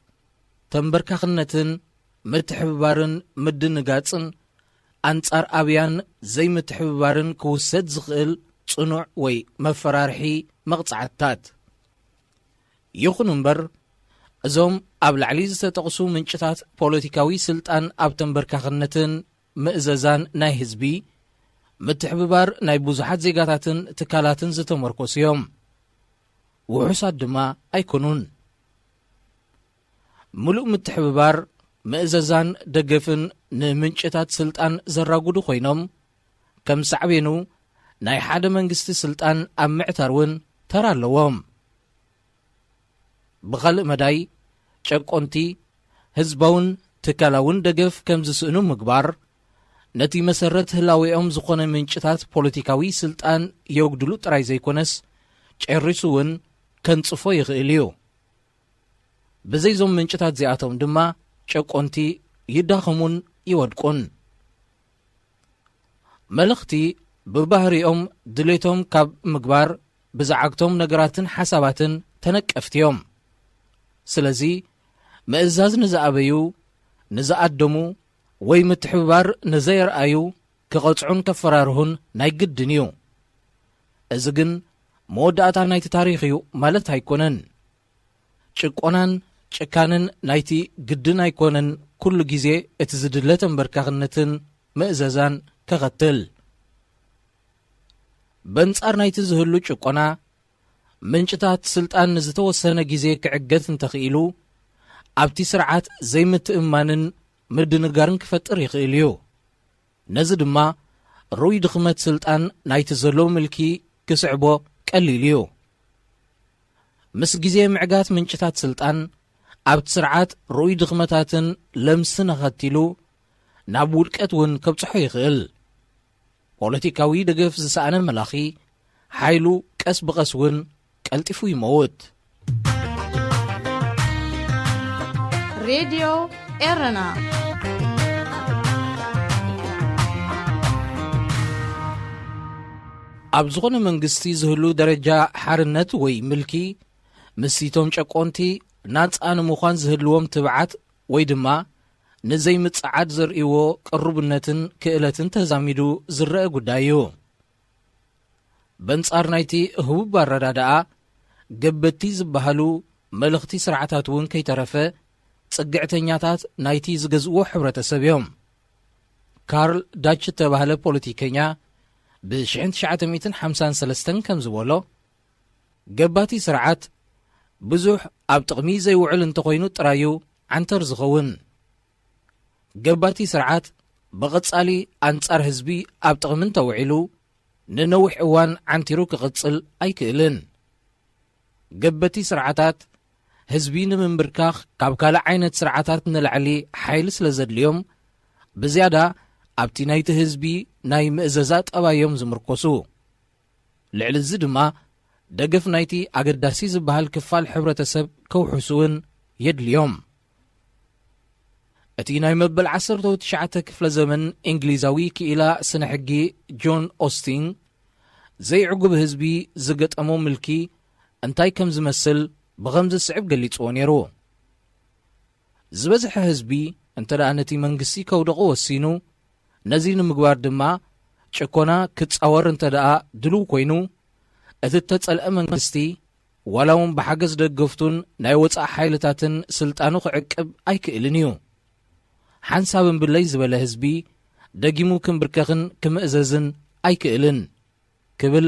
ተንበርካኽነትን ምትሕብባርን ምድንጋጽን ኣንጻር ኣብያን ዘይምትሕብባርን ክውሰድ ዝኽእል ጽኑዕ ወይ መፈራርሒ መቕጻዕትታት። ይኹን እምበር፣ እዞም ኣብ ላዕሊ ዝተጠቕሱ ምንጭታት ፖለቲካዊ ስልጣን ኣብ ተንበርካኽነትን ምእዘዛን ናይ ህዝቢ፣ ምትሕብባር ናይ ብዙሓት ዜጋታትን ትካላትን ዝተመርኮሱ እዮም። ውሑሳት ድማ ኣይኮኑን። ምሉእ ምትሕብባር፣ ምእዘዛን ደገፍን ንምንጭታት ስልጣን ዘራጉዱ ኮይኖም፣ ከም ሳዕቤኑ ናይ ሓደ መንግስቲ ስልጣን ኣብ ምዕታር እውን ተራ ኣለዎም። ብኻልእ መዳይ፣ ጨቆንቲ ህዝባውን ትካላውን ደገፍ ከም ዝስእኑ ምግባር፣ ነቲ መሰረት ህላዌኦም ዝኾነ ምንጭታት ፖለቲካዊ ስልጣን የጉድሉ ጥራይ ዘይኮነስ፣ ጨሪሱ እውን ከንጽፎ ይኽእል እዩ። ብዘይዞም ምንጭታት እዚኣቶም ድማ ጨቆንቲ ይዳኸሙን ይወድቁን። መልእኽቲ ብባህሪኦም ድሌቶም ካብ ምግባር ብዝዓግቶም ነገራትን ሓሳባትን ተነቀፍቲ እዮም። ስለዚ ምእዛዝ ንዝኣበዩ፣ ንዝኣደሙ ወይ ምትሕብባር ንዘየርኣዩ ክቐጽዑን ከፈራርሁን ናይ ግድን እዩ። እዚ ግን መወዳእታ ናይቲ ታሪኽ እዩ ማለት ኣይኮነን። ጭቆናን ጭካንን ናይቲ ግድን ኣይኮነን ኩሉ ግዜ እቲ ዝድለ ተንበርካኽነትን ምእዘዛን ከኸትል። በንጻር ናይቲ ዝህሉ ጭቆና፣ ምንጭታት ስልጣን ንዝተወሰነ ግዜ ክዕገት እንተኽኢሉ፣ ኣብቲ ስርዓት ዘይምትእምማንን ምድንጋርን ክፈጥር ይኽእል እዩ። ነዚ ድማ ርኡይ ድኽመት ስልጣን ናይቲ ዘሎ ምልኪ ክስዕቦ ቀሊል እዩ። ምስ ግዜ ምዕጋት ምንጭታት ስልጣን ኣብቲ ስርዓት ርኡይ ድኽመታትን ለምስን ኣኸቲሉ ናብ ውድቀት እውን ከብጽሖ ይኽእል። ፖለቲካዊ ደገፍ ዝሰኣነ መላኺ ሓይሉ ቀስ ብቐስ እውን ቀልጢፉ ይመውት። ሬድዮ ኤረና። ኣብ ዝኾነ መንግስቲ ዝህሉ ደረጃ ሓርነት ወይ ምልኪ ምስቶም ጨቆንቲ ናጻ ንምዃን ዝህልዎም ትብዓት ወይ ድማ ንዘይምጽዓድ ዘርእይዎ ቅሩብነትን ክእለትን ተዛሚዱ ዝረአ ጉዳይ እዩ። በንጻር ናይቲ ህቡብ ኣረዳድኣ ገበቲ ዝበሃሉ መለኽቲ ስርዓታት እውን ከይተረፈ ጽግዕተኛታት ናይቲ ዝገዝእዎ ሕብረተሰብ እዮም። ካርል ዳች እተባህለ ፖለቲከኛ ብ1953 ከም ዝበሎ፣ ገባቲ ስርዓት ብዙሕ ኣብ ጥቕሚ ዘይውዕል እንተኾይኑ ጥራዩ ዓንተር ዝኸውን። ገባቲ ስርዓት ብቐጻሊ ኣንጻር ህዝቢ ኣብ ጥቕሚ እንተውዒሉ ንነዊሕ እዋን ዓንቲሩ ክቕጽል ኣይክእልን። ገበቲ ስርዓታት ህዝቢ ንምንብርካኽ ካብ ካልእ ዓይነት ስርዓታት ንላዕሊ ሓይሊ ስለ ዘድልዮም ብዝያዳ ኣብቲ ናይቲ ህዝቢ ናይ ምእዘዛ ጠባዮም ዝምርኮሱ። ልዕሊ እዚ ድማ ደገፍ ናይቲ ኣገዳሲ ዝበሃል ክፋል ሕብረተሰብ ከውሕሱውን የድልዮም። እቲ ናይ መበል ዓሰርተው ትሽዓተ ክፍለ ዘመን እንግሊዛዊ ክኢላ ስነ ሕጊ ጆን ኦስቲን ዘይዕጉብ ህዝቢ ዝገጠሞ ምልኪ እንታይ ከም ዝመስል ብኸም ዝስዕብ ገሊጽዎ ነይሩ። ዝበዝሐ ህዝቢ እንተ ደኣ ነቲ መንግስቲ ከውደቑ ወሲኑ፣ ነዚ ንምግባር ድማ ጭኮና ክጻወር እንተ ደኣ ድልው ኮይኑ፣ እቲ እተጸልአ መንግስቲ ዋላ እውን ብሓገዝ ደገፍቱን ናይ ወጻእ ሓይልታትን ስልጣኑ ክዕቅብ ኣይክእልን እዩ። ሓንሳብ እምብለይ ዝበለ ህዝቢ ደጊሙ ክምብርከኽን ክምእዘዝን ኣይክእልን ክብል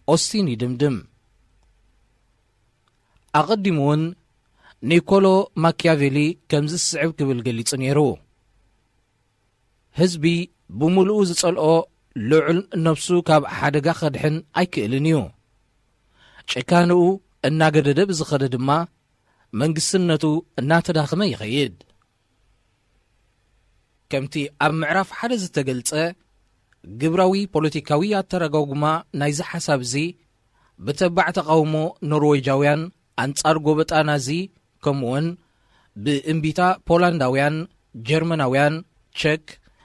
ኦስቲን ይድምድም። ኣቐዲሙ እውን ኒኮሎ ማኪያቬሊ ከምዚ ዝስዕብ ክብል ገሊጹ ነይሩ። ህዝቢ ብምሉኡ ዝጸልኦ ልዑል ነብሱ ካብ ሓደጋ ከድሕን ኣይክእልን እዩ። ጭካንኡ እናገደደ ብዝኸደ ድማ መንግስትነቱ እናተዳኸመ ይኸይድ። ከምቲ ኣብ ምዕራፍ ሓደ ዝተገልጸ፣ ግብራዊ ፖለቲካዊ ኣተረጓጉማ ናይዚ ሓሳብ እዚ ብተባዕ ተቓውሞ ኖርዌጃውያን ኣንጻር ጎበጣ ናዚ፣ ከምኡውን ብእምቢታ ፖላንዳውያን፣ ጀርመናውያን፣ ቸክ፣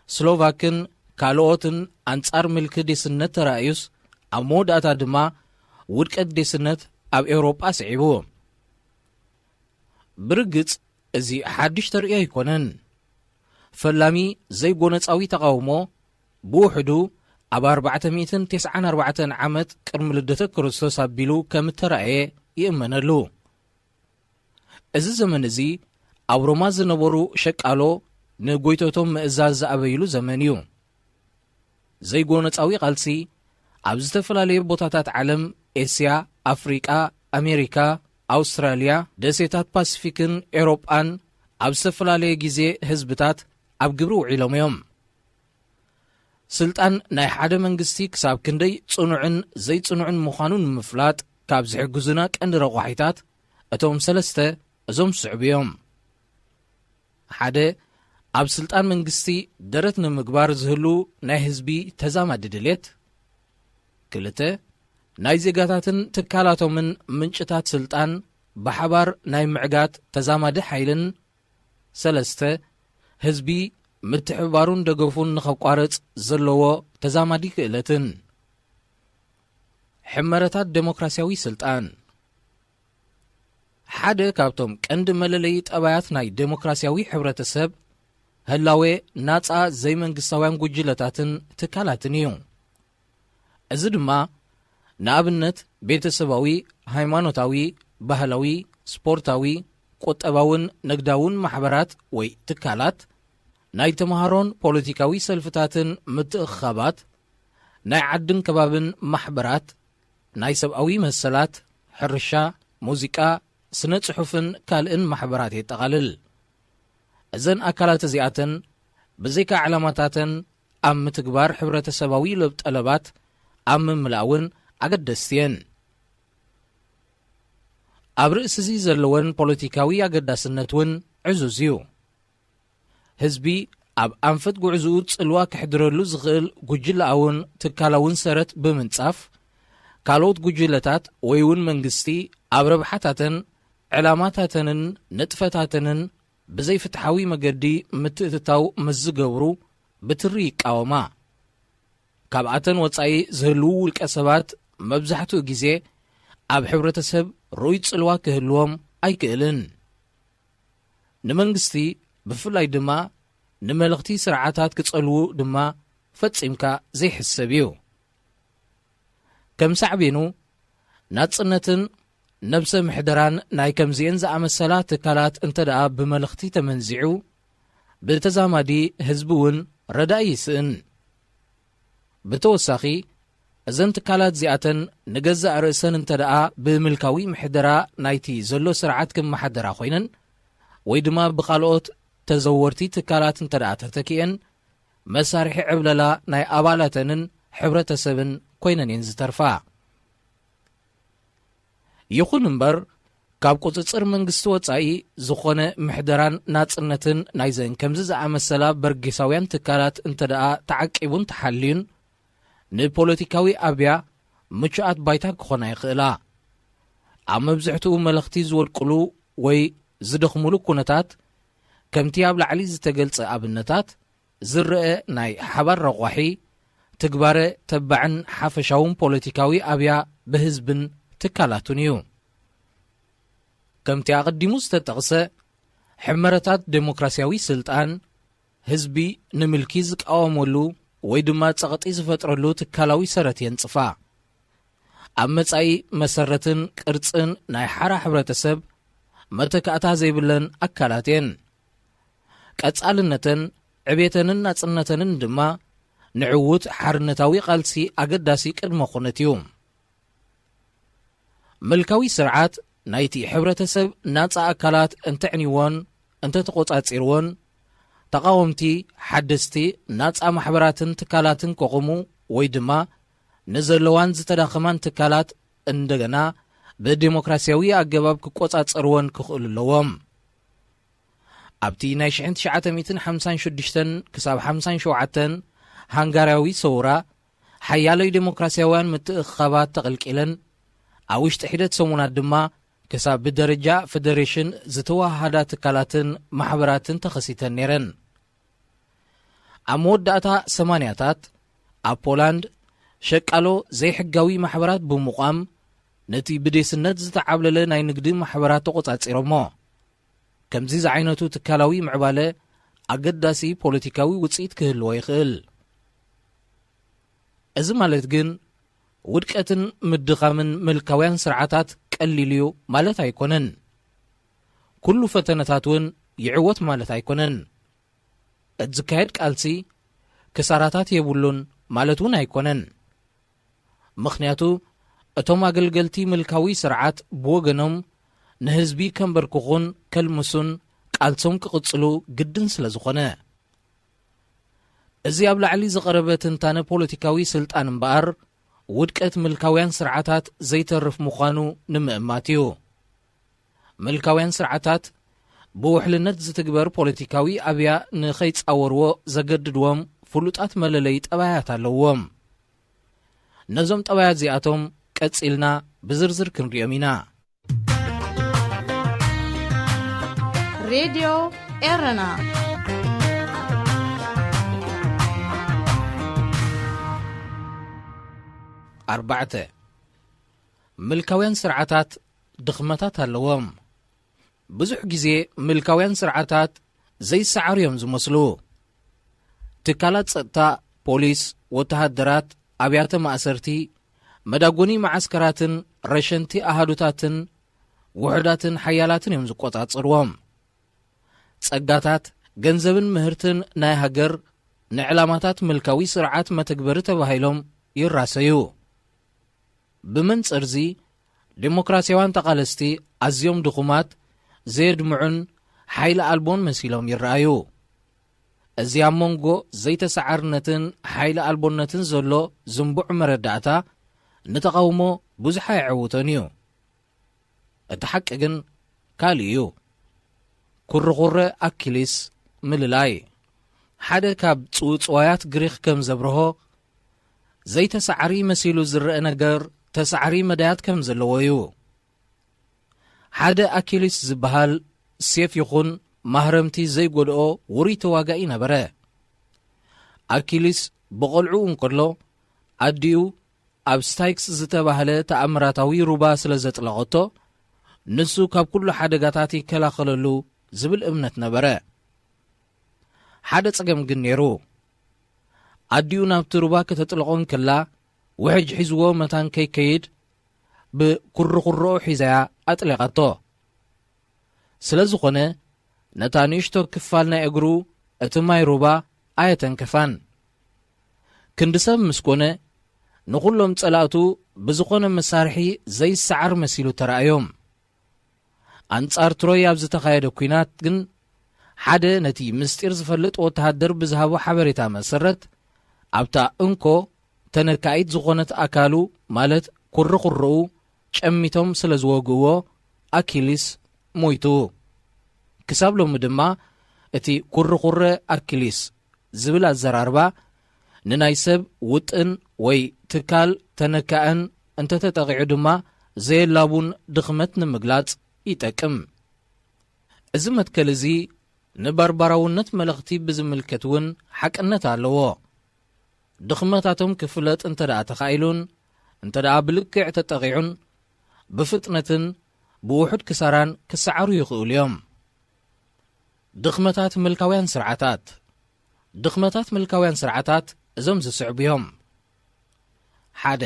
ስሎቫክን ካልኦትን ኣንጻር ምልኪ ዴስነት ተራእዩስ፣ ኣብ መወዳእታ ድማ ውድቀት ዴስነት ኣብ ኤውሮጳ ስዒቡ። ብርግጽ እዚ ሓድሽ ተርእዮ ኣይኮነን። ፈላሚ ዘይጎነጻዊ ተቓውሞ ብውሕዱ ኣብ ኣርባዕተ ሚእትን ተስዓን ኣርባዕተን ዓመት ቅድሚ ልደተ ክርስቶስ ኣቢሉ ከም እተራእየ ይእመነሉ። እዚ ዘመን እዚ ኣብ ሮማ ዝነበሩ ሸቃሎ ንጎይቶቶም ምእዛዝ ዝኣበይሉ ዘመን እዩ። ዘይጎነጻዊ ቃልሲ ኣብ ዝተፈላለዩ ቦታታት ዓለም፣ ኤስያ፣ ኣፍሪቃ፣ ኣሜሪካ፣ ኣውስትራልያ፣ ደሴታት ፓሲፊክን ኤውሮጳን ኣብ ዝተፈላለየ ግዜ ህዝብታት ኣብ ግብሪ ውዒሎም እዮም። ስልጣን ናይ ሓደ መንግስቲ ክሳብ ክንደይ ጽኑዕን ዘይጽኑዕን ምዃኑ ንምፍላጥ ካብ ዝሕግዙና ቀንዲ ረቋሒታት እቶም ሰለስተ እዞም ዝስዕቡ እዮም። ሓደ፣ ኣብ ስልጣን መንግስቲ ደረት ንምግባር ዝህሉ ናይ ህዝቢ ተዛማዲ ድሌት። ክልተ፣ ናይ ዜጋታትን ትካላቶምን ምንጭታት ስልጣን ብሓባር ናይ ምዕጋት ተዛማዲ ሓይልን። ሰለስተ፣ ህዝቢ ምትሕብባሩን ደገፉን ንኸቋርጽ ዘለዎ ተዛማዲ ክእለትን። ሕመረታት ደሞክራሲያዊ ስልጣን። ሓደ ካብቶም ቀንዲ መለለዪ ጠባያት ናይ ደሞክራሲያዊ ሕብረተሰብ ህላዌ ናጻ ዘይመንግስታውያን ጉጅለታትን ትካላትን እዩ። እዚ ድማ ንኣብነት ቤተሰባዊ፣ ሃይማኖታዊ፣ ባህላዊ፣ ስፖርታዊ፣ ቁጠባውን ንግዳውን ማሕበራት ወይ ትካላት፣ ናይ ተመሃሮን ፖለቲካዊ ሰልፍታትን ምትእኽኻባት፣ ናይ ዓድን ከባብን ማሕበራት፣ ናይ ሰብኣዊ መሰላት፣ ሕርሻ፣ ሙዚቃ፣ ስነ ጽሑፍን ካልእን ማሕበራት የጠቓልል። እዘን ኣካላት እዚኣተን ብዘይካ ዕላማታተን ኣብ ምትግባር ሕብረተሰባዊ ለብ-፣ ጠለባት ኣብ ምምላእ እውን ኣገደስቲ እየን። ኣብ ርእሲ እዚ ዘለወን ፖለቲካዊ ኣገዳስነት እውን ዕዙዝ እዩ። ህዝቢ ኣብ ኣንፈት ጉዕዝኡ ጽልዋ ከሕድረሉ ዝኽእል ጉጅለኣውን ትካላውን ሰረት ብምንጻፍ፣ ካልኦት ጉጅለታት ወይ እውን መንግስቲ ኣብ ረብሓታተን፣ ዕላማታተንን ንጥፈታተንን ብዘይፍትሓዊ መገዲ ምትእትታው ምስ ዝገብሩ ብትሪ ይቃወማ። ካብኣተን ወጻኢ ዝህልዉ ውልቀ ሰባት መብዛሕትኡ ግዜ ኣብ ሕብረተሰብ ርኡይ ጽልዋ ክህልዎም ኣይክእልን። ንመንግስቲ ብፍላይ ድማ ንመለኽቲ ስርዓታት ክጸልዉ ድማ ፈጺምካ ዘይሕሰብ እዩ። ከም ሳዕቤኑ፣ ናጽነትን ነብሰ ምሕደራን ናይ ከምዚኤን ዝኣመሰላ ትካላት እንተ ደኣ ብመለኽቲ ተመንዚዑ፣ ብተዛማዲ ህዝቢ እውን ረዳኢ ይስእን። ብተወሳኺ፣ እዘን ትካላት እዚኣተን ንገዛእ ርእሰን እንተ ደኣ ብምልካዊ ምሕደራ ናይቲ ዘሎ ስርዓት ክመሓደራ ኮይነን፣ ወይ ድማ ብኻልኦት ተዘወርቲ ትካላት እንተ ደኣ ተተኪኤን፣ መሳርሒ ዕብለላ ናይ ኣባላተንን ሕብረተሰብን ኮይነን እየን ዝተርፋ። ይኹን እምበር፣ ካብ ቁጽጽር መንግስቲ ወጻኢ ዝኾነ ምሕደራን ናጽነትን ናይዘን ከምዚ ዝኣመሰላ በርጌሳውያን ትካላት እንተ ደኣ ተዓቂቡን ተሓልዩን፣ ንፖለቲካዊ ኣብያ ምቹኣት ባይታ ክኾና ይኽእላ። ኣብ መብዝሕትኡ መለኽቲ ዝወድቅሉ ወይ ዝደኽምሉ ኩነታት፣ ከምቲ ኣብ ላዕሊ ዝተገልጸ ኣብነታት ዝረአ ናይ ሓባር ረቋሒ፣ ትግባረ ተባዕን ሓፈሻውን ፖለቲካዊ ኣብያ ብህዝብን ትካላቱን እዩ። ከምቲ ኣቐዲሙ ዝተጠቕሰ፣ ሕመረታት ዴሞክራሲያዊ ስልጣን፣ ህዝቢ ንምልኪ ዝቃወመሉ ወይ ድማ ጸቕጢ ዝፈጥረሉ ትካላዊ ሰረት የንጽፋ። ኣብ መጻኢ መሰረትን ቅርጽን ናይ ሓራ ሕብረተሰብ መተካእታ ዘይብለን ኣካላት እየን። ቀጻልነተን፣ ዕቤተንን ናጽነተንን ድማ ንዕዉት ሓርነታዊ ቃልሲ ኣገዳሲ ቅድመ ኩነት እዩ። ምልካዊ ስርዓት ናይቲ ሕብረተሰብ ናጻ ኣካላት እንተዕንይዎን እንተተቖጻጺርዎን፣ ተቓወምቲ ሓደስቲ ናጻ ማሕበራትን ትካላትን ከቑሙ ወይ ድማ ንዘለዋን ዝተዳኸማን ትካላት እንደገና ብዴሞክራሲያዊ ኣገባብ ክቆጻጸርወን ክኽእሉ ኣለዎም። ኣብቲ ናይ ሽሕን ትሽዓተ ሚእትን ሓምሳን ሽዱሽተን ክሳብ ሓምሳን ሸውዓተን ሃንጋርያዊ ሰውራ፣ ሓያሎይ ዴሞክራሲያውያን ምትእኽኻባት ተቐልቂለን፣ ኣብ ውሽጢ ሒደት ሰሙናት ድማ ክሳብ ብደረጃ ፈደሬሽን ዝተዋሃሃዳ ትካላትን ማሕበራትን ተኸሲተን ነይረን። ኣብ መወዳእታ ሰማንያታት፣ ኣብ ፖላንድ ሸቃሎ ዘይሕጋዊ ማሕበራት ብምቋም፣ ነቲ ብዴስነት ዝተዓብለለ ናይ ንግዲ ማሕበራት ተቖጻጺሮሞ። ከምዚ ዝዓይነቱ ትካላዊ ምዕባለ ኣገዳሲ ፖለቲካዊ ውጽኢት ክህልዎ ይኽእል። እዚ ማለት ግን ውድቀትን ምድኻምን ምልካውያን ስርዓታት ቀሊል እዩ ማለት ኣይኮነን። ኩሉ ፈተነታት እውን ይዕወት ማለት ኣይኮነን። እቲ ዝካየድ ቃልሲ ክሳራታት የብሉን ማለት እውን ኣይኮነን። ምኽንያቱ እቶም ኣገልገልቲ ምልካዊ ስርዓት ብወገኖም ንህዝቢ ከንበርክኹን ከልምሱን ቃልሶም ክቕጽሉ ግድን ስለ ዝኾነ። እዚ ኣብ ላዕሊ ዝቐረበ ትንታነ ፖለቲካዊ ስልጣን እምበኣር፣ ውድቀት ምልካውያን ስርዓታት ዘይተርፍ ምዃኑ ንምእማት እዩ። ምልካውያን ስርዓታት ብውሕልነት ዝትግበር ፖለቲካዊ ኣብያ ንኸይጻወርዎ ዘገድድዎም ፍሉጣት መለለዪ ጠባያት ኣለዎም። ነዞም ጠባያት እዚኣቶም ቀጺልና ብዝርዝር ክንሪኦም ኢና። ሬድዮ ኤረና። ኣርባዕተ፣ ምልካውያን ስርዓታት ድኽመታት ኣለዎም። ብዙሕ ግዜ ምልካውያን ስርዓታት ዘይሰዓሩ እዮም ዝመስሉ። ትካላት ጸጥታ፣ ፖሊስ፣ ወተሃደራት፣ ኣብያተ ማእሰርቲ፣ መዳጎኒ መዓስከራትን ረሸንቲ ኣሃዱታትን ውሑዳትን ሓያላትን እዮም ዝቆጻጸርዎም። ጸጋታት፣ ገንዘብን ምህርትን ናይ ሃገር ንዕላማታት ምልካዊ ስርዓት መተግበሪ ተባሂሎም ይራሰዩ። ብመንጽርዚ፣ ዴሞክራሲያውያን ተቓለስቲ ኣዝዮም ድኹማት፣ ዘየድምዑን ሓይሊ ኣልቦን መሲሎም ይረኣዩ። እዚ ኣብ መንጎ ዘይተሰዓርነትን ሓይሊ ኣልቦነትን ዘሎ ዝንቡዕ መረዳእታ ንተቓውሞ ብዙሕ ኣየዕውቶን እዩ። እቲ ሓቂ ግን ካልእ እዩ። ኩርኹረ ኣኪሊስ ምልላይ ሓደ ካብ ጽውጽዋያት ግሪኽ ከም ዘብርሆ፣ ዘይተሳዕሪ መሲሉ ዝረአ ነገር ተሳዕሪ መዳያት ከም ዘለዎ እዩ። ሓደ ኣኪሊስ ዝበሃል ሴፍ ይኹን ማህረምቲ ዘይጎድኦ ውሩይ ተዋጋኢ ነበረ። ኣኪሊስ ብቖልዕኡ እንከሎ ኣዲኡ ኣብ ስታይክስ ዝተባህለ ተኣምራታዊ ሩባ ስለ ዘጥለቐቶ፣ ንሱ ካብ ኩሉ ሓደጋታት ይከላኸለሉ ዝብል እምነት ነበረ። ሓደ ጸገም ግን ነይሩ። ኣዲኡ ናብቲ ሩባ ከተጥልቖ እንከላ፣ ውሕጅ ሒዝዎ መታን ከይከይድ ብኩርኹሮኡ ሒዛያ ኣጥሊቓቶ። ስለ ዝኾነ፣ ነታ ንእሽቶ ክፋል ናይ እግሩ እቲ ማይ ሩባ ኣየተንከፋን። ክንዲ ሰብ ምስ ኮነ፣ ንኹሎም ጸላእቱ ብዝኾነ መሳርሒ ዘይሰዓር መሲሉ ተራእዮም። ኣንጻር ትሮይ ኣብ ዝተኻየደ ኲናት ግን፣ ሓደ ነቲ ምስጢር ዝፈልጥ ወተሃደር ብዝሃቦ ሓበሬታ መሰረት፣ ኣብታ እንኮ ተነካኢት ዝኾነት ኣካሉ፣ ማለት ኩርኹርኡ፣ ጨሚቶም ስለ ዝወግእዎ፣ ኣኪሊስ ሞይቱ። ክሳብ ሎሚ ድማ እቲ ኩርኹረ ኣኪሊስ ዝብል ኣዘራርባ፣ ንናይ ሰብ ውጥን ወይ ትካል ተነካእን እንተተጠቒዑ ድማ፣ ዘየላቡን ድኽመት ንምግላጽ ይጠቅም። እዚ መትከል እዚ ንባርባራውነት መልእኽቲ ብዝምልከት እውን ሓቅነት ኣለዎ። ድኽመታቶም ክፍለጥ እንተ ደኣ ተኻኢሉን እንተ ደኣ ብልክዕ ተጠቒዑን፣ ብፍጥነትን ብውሑድ ክሳራን ክሰዓሩ ይኽእሉ እዮም። ድኽመታት ምልካውያን ስርዓታት። ድኽመታት ምልካውያን ስርዓታት እዞም ዝስዕቡ እዮም። ሓደ፣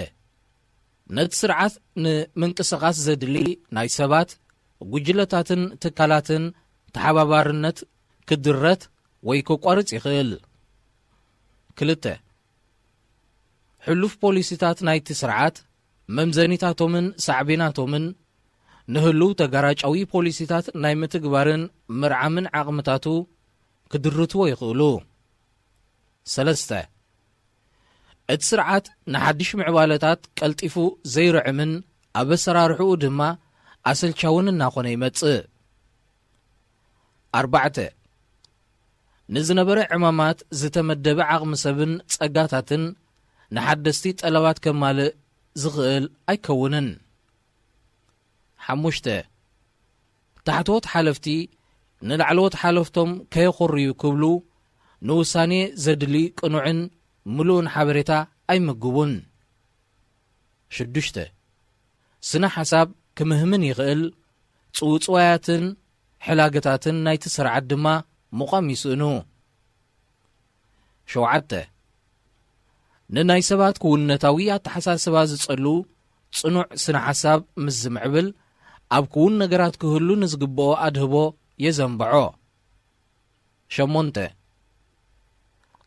ነቲ ስርዓት ንምንቅስቓስ ዘድሊ ናይ ሰባት፣ ጉጅለታትን ትካላትን ተሓባባርነት ክድረት ወይ ከቋርጽ ይኽእል። ክልተ፣ ሕሉፍ ፖሊሲታት ናይቲ ስርዓት፣ መምዘኒታቶምን ሳዕቤናቶምን ንህሉው ተጋራጫዊ ፖሊሲታት ናይ ምትግባርን ምርዓምን ዓቕምታቱ ክድርትዎ ይኽእሉ። ሰለስተ፣ እቲ ስርዓት ንሓድሽ ምዕባለታት ቀልጢፉ ዘይርዕምን ኣብ ኣሰራርሕኡ ድማ ኣሰልቻውን እናኾነ ይመጽእ። ኣርባዕተ፣ ንዝነበረ ዕማማት ዝተመደበ ዓቕሚ ሰብን ጸጋታትን ንሓደስቲ ጠለባት ከማልእ ዝኽእል ኣይከውንን። ሓሙሽተ፣ ታሕተዎት ሓለፍቲ ንላዕለዎት ሓለፍቶም ከየኾርዩ ክብሉ ንውሳኔ ዘድሊ ቅኑዕን ምሉእን ሓበሬታ ኣይምግቡን። ሽዱሽተ፣ ስነ ሓሳብ ክምህምን ይኽእል፣ ጽውጽዋያትን ሕላገታትን ናይቲ ስርዓት ድማ ምቋም ይስእኑ። ሸውዓተ፣ ንናይ ሰባት ክውንነታዊ ኣተሓሳስባ ዝጸሉ ጽኑዕ ስነ ሓሳብ ምስ ዝምዕብል፣ ኣብ ክውን ነገራት ክህሉ ንዝግብኦ ኣድህቦ የዘንብዖ። ሸሞንተ፣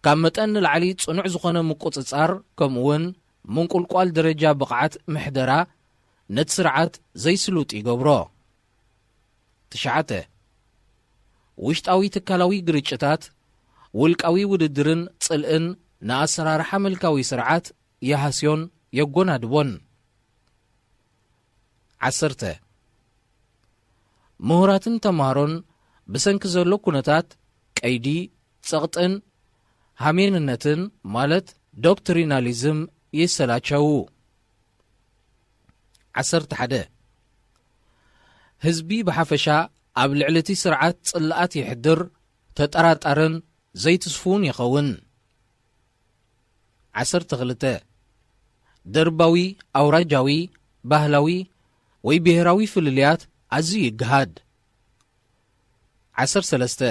ካብ መጠን ንላዕሊ ጽኑዕ ዝኾነ ምቁጽጻር፣ ከምኡውን ምንቁልቋል ደረጃ ብቕዓት ምሕደራ፣ ነቲ ስርዓት ዘይስሉጥ ይገብሮ። ትሽዓተ፣ ውሽጣዊ ትካላዊ ግርጭታት፣ ውልቃዊ ውድድርን ጽልእን ንኣሰራርሓ ምልካዊ ስርዓት ይሃስዮን የጎናድቦን። ዓሰርተ፣ ምሁራትን ተማሃሮን ብሰንኪ ዘሎ ኩነታት ቀይዲ፣ ጸቕጥን ሃሜንነትን፣ ማለት ዶክትሪናሊዝም፣ ይሰላቸዉ። ዓሰርተ ሓደ፣ ህዝቢ ብሓፈሻ ኣብ ልዕሊ እቲ ስርዓት ጽልኣት የሕድር፣ ተጠራጣርን ዘይትስፉውን ይኸውን። ዓሰርተ ክልተ፣ ደርባዊ፣ ኣውራጃዊ፣ ባህላዊ ወይ ብሄራዊ ፍልልያት ኣዝዩ ይገሃድ። ዓሰርተ ሰለስተ፣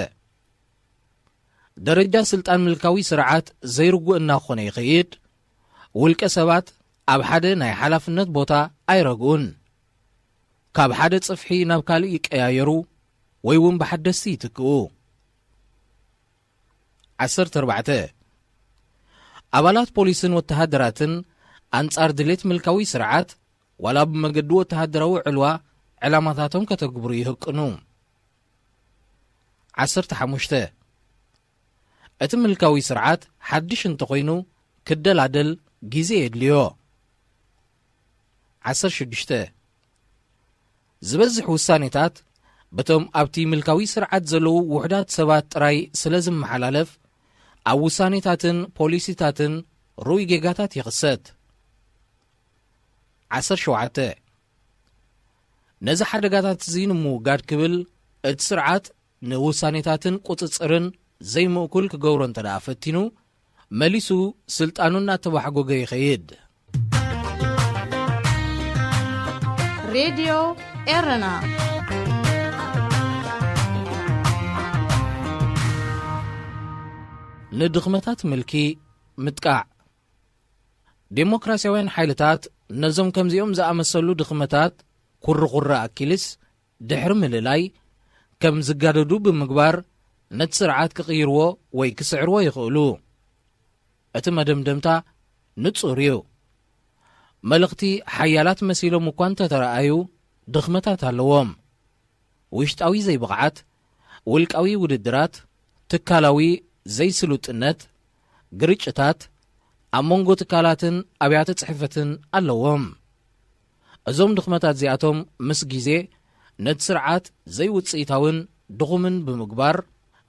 ደረጃ ስልጣን ምልካዊ ስርዓት ዘይርጉእ እናኾነ ይኸይድ። ውልቀ ሰባት ኣብ ሓደ ናይ ሓላፍነት ቦታ ኣይረግኡን። ካብ ሓደ ጽፍሒ ናብ ካልእ ይቀያየሩ ወይ እውን ብሓደስቲ ይትክኡ። ዓሰርተ ኣርባዕተ፣ ኣባላት ፖሊስን ወተሃደራትን ኣንጻር ድሌት ምልካዊ ስርዓት፣ ዋላ ብመገዲ ወተሃደራዊ ዕልዋ፣ ዕላማታቶም ከተግብሩ ይህቅኑ። ዓሰርተ ሓሙሽተ፣ እቲ ምልካዊ ስርዓት ሓድሽ እንተኾይኑ ክደላደል ግዜ የድልዮ። ዓሰርተ ሽዱሽተ፣ ዝበዝሕ ውሳኔታት በቶም ኣብቲ ምልካዊ ስርዓት ዘለዉ ውሑዳት ሰባት ጥራይ ስለ ዝመሓላለፍ፣ ኣብ ውሳኔታትን ፖሊሲታትን ርኡይ ጌጋታት ይኽሰት። ዓሰርተ ሸውዓተ፣ ነዚ ሓደጋታት እዚ ንምውጋድ ክብል እቲ ስርዓት ንውሳኔታትን ቁጽጽርን ዘይምእኩል ክገብሮ እንተ ደኣ ፈቲኑ፣ መሊሱ ስልጣኑ እናተባሕጎገ ይኸይድ። ሬድዮ ኤረና። ንድኽመታት ምልኪ ምጥቃዕ። ዴሞክራሲያውያን ሓይልታት ነዞም ከምዚኦም ዝኣመሰሉ ድኽመታት ኩርኹረ ኣኪልስ ድሕሪ ምልላይ ከም ዝጋደዱ ብምግባር ነቲ ስርዓት ክቕይርዎ ወይ ክስዕርዎ ይኽእሉ። እቲ መደምደምታ ንጹር እዩ። መልእኽቲ ሓያላት መሲሎም እኳ እንተተረኣዩ ድኽመታት ኣለዎም። ውሽጣዊ ዘይብቕዓት፣ ውልቃዊ ውድድራት፣ ትካላዊ ዘይስሉጥነት፣ ግርጭታት፣ ኣብ መንጎ ትካላትን ኣብያተ ጽሕፈትን ኣለዎም። እዞም ድኽመታት እዚኣቶም ምስ ግዜ ነቲ ስርዓት ዘይውጽኢታውን ድኹምን ብምግባር፣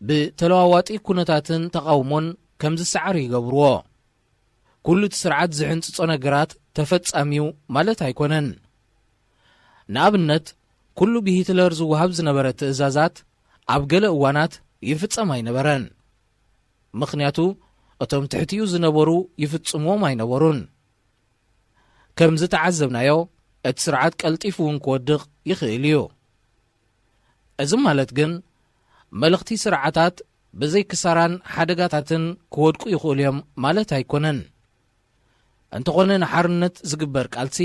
ብተለዋዋጢ ኩነታትን ተቓውሞን ከም ዝሰዓር ይገብርዎ። ኩሉ እቲ ስርዓት ዝሕንጽጾ ነገራት ተፈጻሚዩ ማለት ኣይኮነን። ንኣብነት፣ ኩሉ ብሂትለር ዝወሃብ ዝነበረ ትእዛዛት ኣብ ገለ እዋናት ይፍጸም ኣይነበረን። ምኽንያቱ፣ እቶም ትሕቲኡ ዝነበሩ ይፍጽምዎም ኣይነበሩን። ከም ዝተዓዘብናዮ፣ እቲ ስርዓት ቀልጢፉ እውን ክወድቕ ይኽእል እዩ። እዚ ማለት ግን፣ መልእኽቲ ስርዓታት ብዘይ ክሳራን ሓደጋታትን ክወድቁ ይኽእሉ እዮም ማለት ኣይኮነን። እንተኾነ፣ ንሓርነት ዝግበር ቃልሲ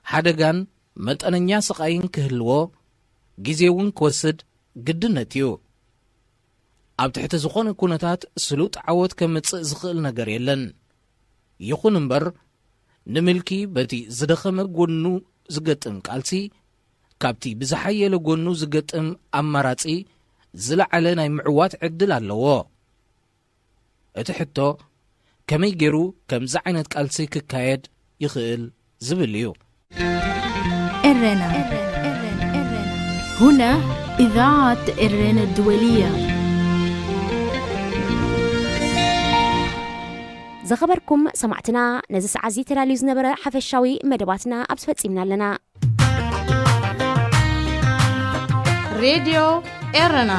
ሓደጋን መጠነኛ ስቓይን ክህልዎ፣ ግዜ እውን ክወስድ ግድነት እዩ። ኣብ ትሕቲ ዝኾነ ኩነታት ስሉጥ ዓወት ከምጽእ ዝኽእል ነገር የለን። ይኹን እምበር፣ ንምልኪ በቲ ዝደኸመ ጎኑ ዝገጥም ቃልሲ፣ ካብቲ ብዝሓየለ ጎኑ ዝገጥም ኣማራጺ ዝለዓለ ናይ ምዕዋት ዕድል ኣለዎ። እቲ ሕቶ፣ ከመይ ገይሩ ከምዚ ዓይነት ቃልሲ ክካየድ ይኽእል ዝብል እዩ። ኤረና። هنا إذاعة إرينا الدولية. ዝኸበርኩም ሰማዕትና፣ ነዚ ሰዓት እዚ ተዳልዩ ዝነበረ ሓፈሻዊ መደባትና ኣብዚ ፈጺምና ኣለና። ሬድዮ ኤረና።